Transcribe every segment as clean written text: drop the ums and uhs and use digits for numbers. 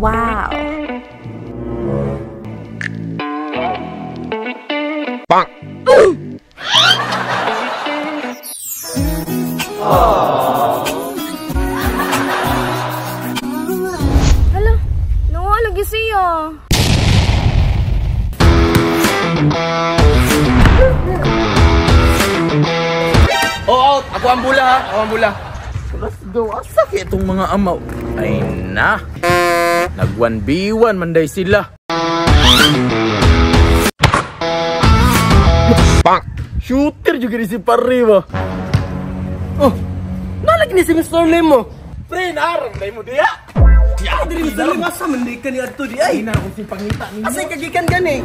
Wow. Bang. Hala, nawala lagi siya. Oh, out! Ako ang bula ha! Ako ang bula. Let's go. Asa kaya itong mga amaw? Ay na. Nag 1v1 manday sila. Bang. Shooter juga ni si Parry ba? Oh, nalagi ni si Mr. Lim mo. Pre, narang day mo diya. Ya, diri Mr. Lim asa man di ka ni adto di ay. Ay, na akong si pangita ninyo. Asay kagikan gani?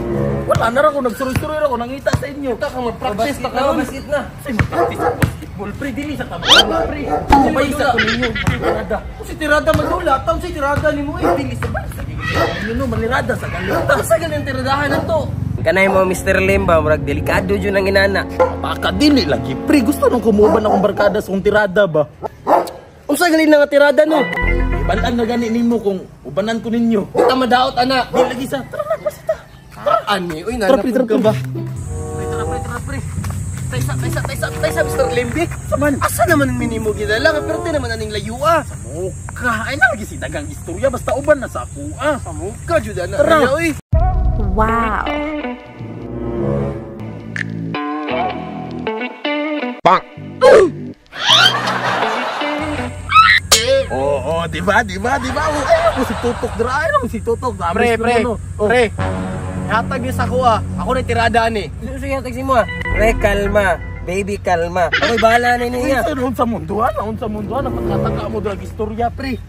Wala na ra ko nagsuroy-suroy ra ko nangita sa inyo. Ta ka mag-practice na karon. Basket na. Say mag-practice sa basketball pre, dili sa tabla pre. Sabay sa ko ninyo, tirada. Kung si tirada magdula, taon si tirada nimo eh. Dili sa bal sa ninyo no manirada sa galita. Asa galing tiradahan nato? Kanay mo Mr. Lim ba, murag delikado jud ang inana. Baka dili lagi pre, gusto nung kumuban akong barkada sa kong tirada ba. Unsa galing na nga tirada no? Ibalaan na gani nimo kung ubanan ko ninyo. Kita madaot ana. Di lagi sa tara na basta. Ani, uy Tara pre, nana tara ka pre. ba? Pre, tara pre, tara pre. Taysa, taysa, taysa, taysa Mr. Lim bi. Saman. Asa naman ang minimo gidala? Nga perte naman aning layua. Muka, ay nalagi si dagang istorya basta uban na sa ako ah. Samuka jud ana. Tara. Ana, uy. Wow. Bang. Oo, di ba, di ba, di ba? Oh, ay, ako si Tutok dira, ay, ako si Tutok. Dami Pre, sa pre, ano. Oh. pre. Hatag ni sa ako ah. Ako na tirada ani. Sige, tagsi mo ah. Pre, kalma. Baby, kalma. Ako'y bahala na niya. Ay, sa mundo, ah, sa mundo, ah, napagkataka mo dira istorya, pre.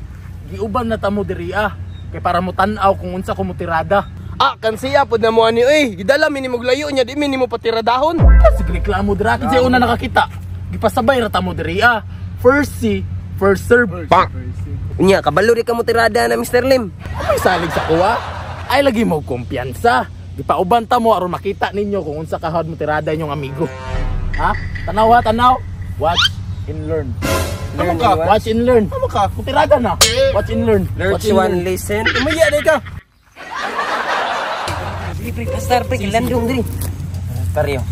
Giuban na ta mo diri ah. Kay para mo tan-aw kung unsa ko mo tirada. Ah, kansiya pod na mo ani oy. Gidala minimo layo niya, di minimo patiradahon. Sige reklamo dira kasi una nakakita. Gipasabay ra ta mo diri ah. First see, first serve. Bang. Unya, kabalo ri ka mo tirada na Mr. Lim. May salig sa kuwa. Ay lagi mo kumpiyansa. Gipauban ta mo aron makita ninyo kung unsa kahod mo tirada inyong amigo. Ha? Tanaw ha, tanaw. Watch and learn. Learn Tama ka. and watch. Watch and learn. Tama ka. Kung tirada na. Watch and learn. Learn Watch and one learn. listen. Umaya day ka. Dili pre, pastar pre, kilandong diri. Pareho.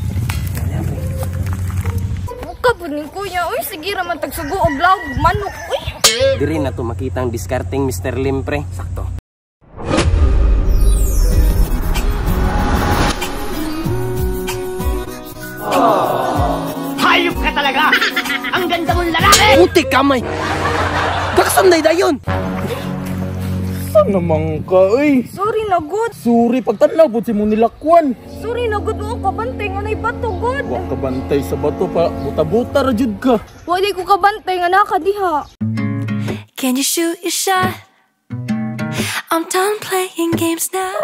Muka po ni kuya. Uy, sige raman tagsugo og lawg manok. Uy. Diri na to makita ang diskarting Mr. Lim pre. Sakto. Hayop ka talaga! Ang ganda mong lalaki! Puti kamay. Gaksan day dayon. Saan naman ka, uy? Sorry na good. Sorry, pagtanaw po si mo nilakwan. Sorry na good. Oo, kabantay nga na'y bato good. Wa ka bantay sa bato pa. Buta-buta ra jud ka. Wala ko kabantay nga nakadiha. Can you shoot your shot? I'm done playing games now.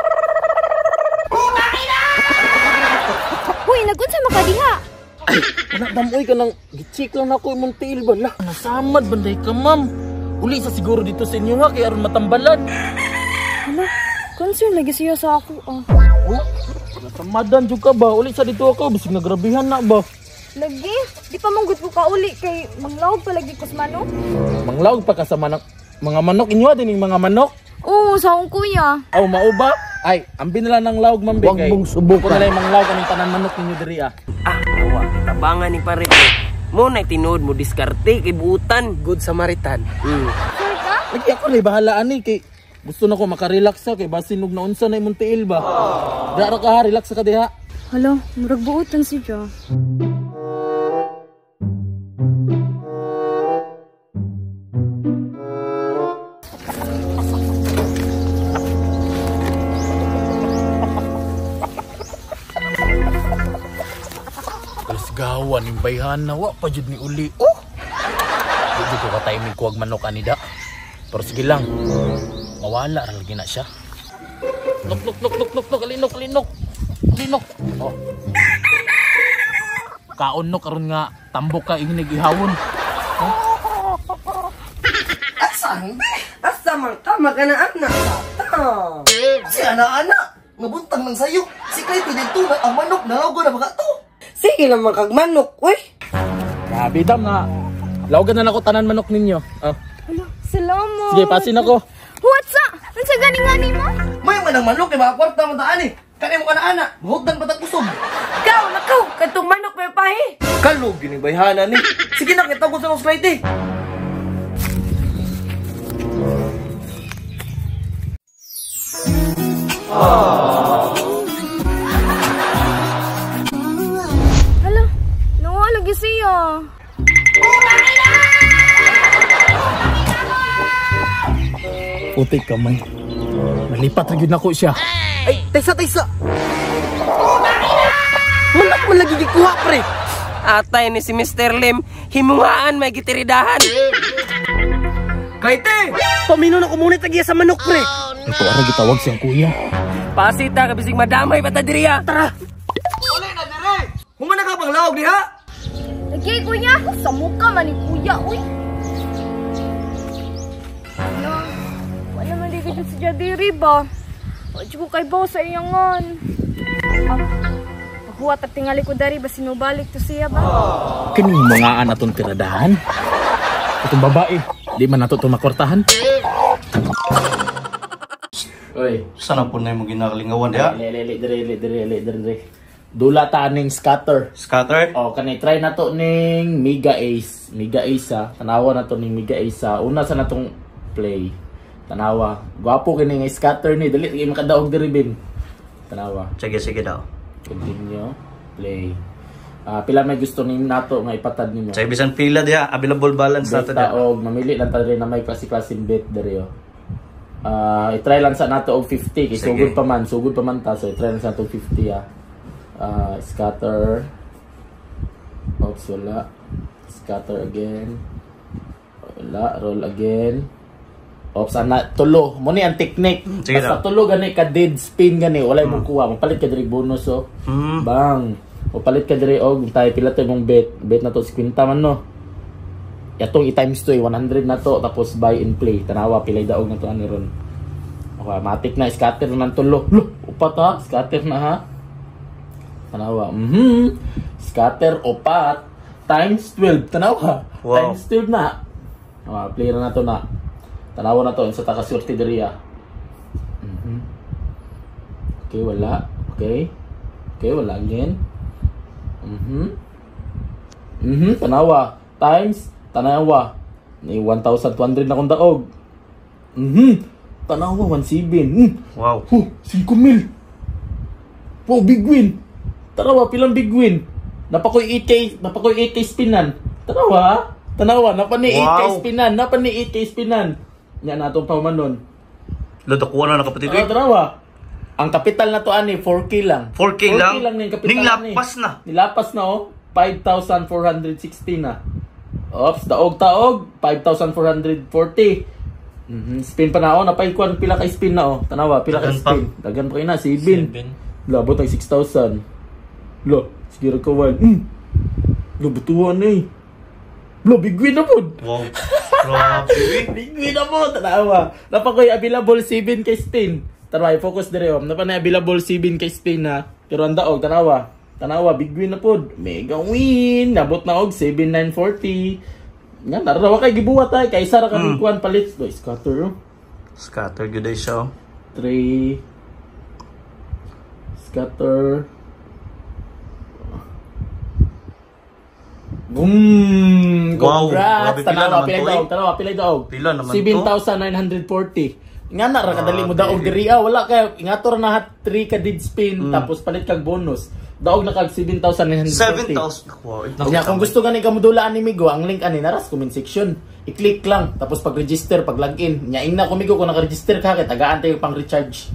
Huy, nagunsa makadiha. Wala damoy ka nang gi-check lang nako imong tiil ba la. Nasamad banday ka, ma'am. Uli sa siguro dito sa inyo ha kay aron matambalan. Hala, concern lagi siya sa ako ah. Oh, nasamadan jud ka ba? Uli sa dito ako bisig nagrabihan na ba? Lagi, di pa manggut ko kauli kay manglawag pa lagi ko sa manok. Manglawag pa ka sa manok. Mga manok inyo din yung mga manok. Oo, sa akong kuya. Aw mao ba? Ay, ambi na lang ng lawag ma'am. Wag mong subukan. Ako na lang yung manglawag aning tanan manok ninyo diri ah. Ah, awa, tabangan ni pare pre. Mo na tinuod mo diskarte kay buutan. Good Samaritan. Sure ka? Lagi ako na bahala ani kay gusto na ko makarelax sa kay basin og naunsa na imong tiil ba. Dara ka ha, relax ka diha. Hala, murag buutan siya. Gawan yung bayhan na wa pa jud ni uli. Oh. Di jud ko ka timing kuwag manok ani da. Pero sige lang. Mawala ra lagi na siya. Nok nok nok nok nok nok alinok alinok. Alinok. Oh. Kaon no karon nga tambok ka ingnig ihawon. Asa be? Asa man ka magana ana. Si ana-ana, nabuntang lang sayo. Si Clay pinagtunay ang manok na logo na mga to. Sige lang man kag manok, uy. Grabe dam na. Lawgan na nako tanan manok ninyo. Oh. Hala, salamat. Sige, pasin ako. What's up? Unsa gani nga nimo? May man ang manok kay mga kwarta man taan eh. Kani mo ka na ana, mahugdan pa tag kusog. Ikaw, nakaw, katong manok may pahi. Kalog yun yung bayhana ni. Sige na, kita ko sa mga slide eh. Hala, nawa lagi siya. Putik kamay. Nalipat ra gyud nako siya. Ay, taysa, taysa! Manok man lagi gikuha, pre! Atay ni si Mr. Lim, himungaan may gitiridahan. Kaite! Pamino na kumunit lagi sa manok, pre! Ito ara gitawag siyang kuya. Pasita ka bisig madamay bata diriya. Tara! Uli na dire! Humana ka pang laog diha! Lagi kuya, sa muka man ni kuya, uy. Hala, wala man di ka dyan sa diri ba? Wala ko kay baw sa iyangon. Ah, paghuwat at tingali ko dari ba sinubalik to siya ba? Kini mga atong tiradahan. Itong babae, di man nato ito makwartahan. Oy, Sana po na yung ginakalingawan diha? le le dire le dire le dire. Dula ta ning scatter. Scatter? O kani try na to ning Mega Ace. Mega Ace ha. Tanawa na to ning Mega Ace ha. Una sa natong play. Tanawa. Gwapo kini nga scatter ni. Dali kay makadaog diri bin. Tanawa. Sige, sige daw. Continue. Play. Pila may gusto ning nato nga ipatad nimo. Sa ibisan pila diha, available balance Bet ta og mamili lang ta diri na may klase-klaseng bet diri oh. I-try lang sa nato og 50 kay Sige. sugod pa man ta, so i-try lang sa nato og 50 ah. Scatter. Oops, wala. Scatter again. Wala, roll again. Oops, ana tulo. Mo ni ang technique. Sige Basta daw. tulo gani ka dead spin gani, walay mong kuha. Mapalit ka diri bonus oh. Bang. O palit ka diri og tayo pila to imong bet. Bet na to 50 man no. Yatong i-times 2 100 na to tapos buy and play. Tanawa pilay daog na to ani ron. Okay, matik na scatter na ng tulo. Lo, upat ha, scatter na ha. Tanawa. Scatter upat times 12. Tanawa. Wow. Times 12 na. Okay, play na to na. Tanawa na to unsa ta kaswerte diri ah. Okay, wala. Okay. Okay, wala again. Tanawa. Times, tanawa. Ni 1,200 na kong daog. Tanawa, 1,700. Wow. Huh, 5,000. Wow, big win. Tanawa, pilang big win. Napakoy 8K, napakoy 8K spinan. Tanawa, tanawa, napa ni 8K Wow. spinan, napa ni 8K spinan. Nya na atong pamanon. Ladakuha na nakapatid. Tanawa. Ang kapital na to ani 4K lang. 4K lang? 4K lang ning kapital Ning lapas ani. na. Nilapas na oh. 5,460 na. Oops, daog-taog 5,440. Spin pa na oh, napay kuan pila ka spin na oh. Tanawa, pila ka Dagan pa. spin. Dagan pa kay na 7. Labot ang 6,000. Lo, sige ra ka wild. Lo butuan eh. Lo, big win na pod. Wow. Grabe. Big win na po, tanawa. Napakoy available 7 kay spin. Tanawa, i-focus dire oh. Napa na available 7 kay spin ha. Pero ang daog, tanawa. Tanawa, big win na pod. Mega win. Nabot na og 7,940. Nga, narawa kay gibuhat ay. Kay isa ra ka kuan palit. Lo, scatter oh. Scatter good ay siya. 3. Scatter. Boom! Wow, Congrats! grabe, pila Tanawa, naman pila to, eh. daog, tanawa, pila daog. Pila naman to? 7,940. Nga na ra kadali mo daog diri ah, wala kay ingato ra na hat 3 ka dead spin tapos palit kag bonus. Daog na kag 7,940. 7,000. Wow. Kanya kung gusto gani ka modulaan ni Migo, ang link ani naras comment section. I-click lang tapos pag-register, pag login. Nya ingna ko Migo kung naka-register ka kay tagaan tayo pang recharge.